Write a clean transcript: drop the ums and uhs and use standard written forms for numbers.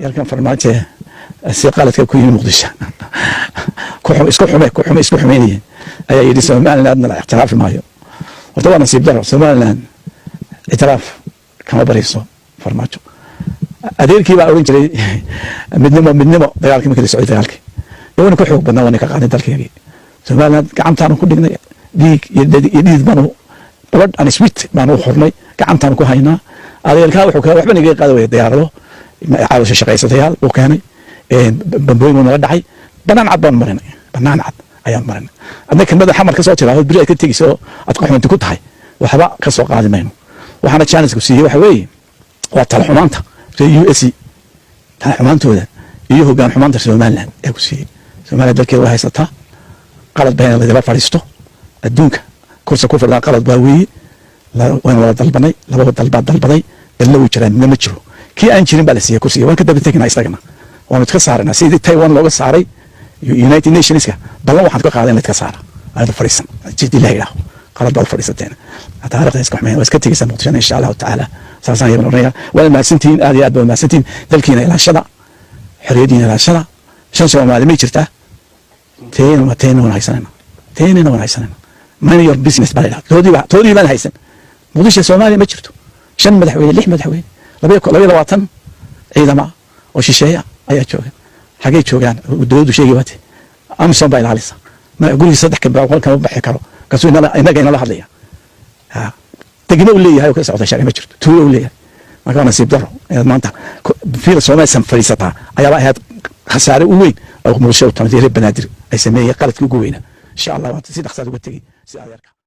Yarkan Farmaajo si qaladka ku yimi Muqdisho, isku xume ku xume isku xumeynayeen ayaa yidhi Somalilandna la ictiraafi maayo. Horta waa nasiib daro, Somaliland ictiraaf kama barayso Farmaajo. Adeerkii baa odhan jiray midnimo, midnimo. Dagaalkii markii la socday, dagaalkii dee wayna ka xoog badnaa, wayna ka qaadnay dalkeygii. Somaliland gacantaanu ku dhignay, dhiig iyo dhidid baanu, blood and sweat baanu u xurnay, gacantaanu ku haynaa. Adeerkaa wuxuu waxba naga qaadi waya, diyaarado caawisha shaqaysatayaal uu keenay, bambooyin uu nala dhacay. Banaan cad baanu marinay, banaan cad ayaan marinay. Adna kelmada Xamar ka soo tiraahdo, beri aad ka tegeyso oo aad ku xumanti ku tahay, waxba ka soo qaadi mayno. Waxaana chance-ku siiyey waxa weeye waa tala xumaanta reer USC, tala xumaantooda iyo hoggaan xumaanta Somaliland ee ku siiyey. Somaliland dalkeeda way haysataa. Qalad baa in ladila fadhiisto adduunka kursi ku fadhidaa, qalad baa weeye. Waynu wada dalbanay, labada dalbaa dalbaday, dalna wuu jiraa, midna ma jiro. Kii aan jirin baa la siiyey kursiga. Waan ka daba teginaa isagana, waanu iska saaranaa sidii Taiwan looga saaray United Nationska. Ballan waxaan ka qaaday in la iska saara ayadu fadhiisan jiddi la yidhaaho. Qalad baad fadhiisateen, taariikhda iska xumeyn. Waa iska tegeysaa Muqdishona, insha Allahu tacaala. Saasaan yaban oranaya. Waana mahadsantihiin, aad iyo aad baa mahadsantihiin. Dalkiina ilaashada, xorriyaddiina ilaashada. Shan Soomaali may jirtaa? Teena teena waan haysanayna, teenina waan haysanayna. Mind your business baa la yidhahda. Toodii baan haysan. Muqdisho Soomaaliya ma jirto. Shan madaxweyne, lix madaxweyne, 22 ciidama oo shisheeya ayaa jooga. Xagay joogaan? Dowladdu sheegi waate, AMISOM baa ilaalisa. Gurigiisa saddex boqol kama baxi karo, kaasuu inaga inala hadlaya. Degmo u leeyahay oo ka socda sharci ma jirto, tuulo u leeyahay. Marka waa nasiib daro inaad maanta fiila Soomaaliya fadhiisataa ayaaba ahayd khasaare u weyn oo Muqdisho u tamid. Reer Banaadir ay sameeyeen qaladkii ugu weynaa. Insha Allah waan si dhaqsaad uga tegey si adeerka.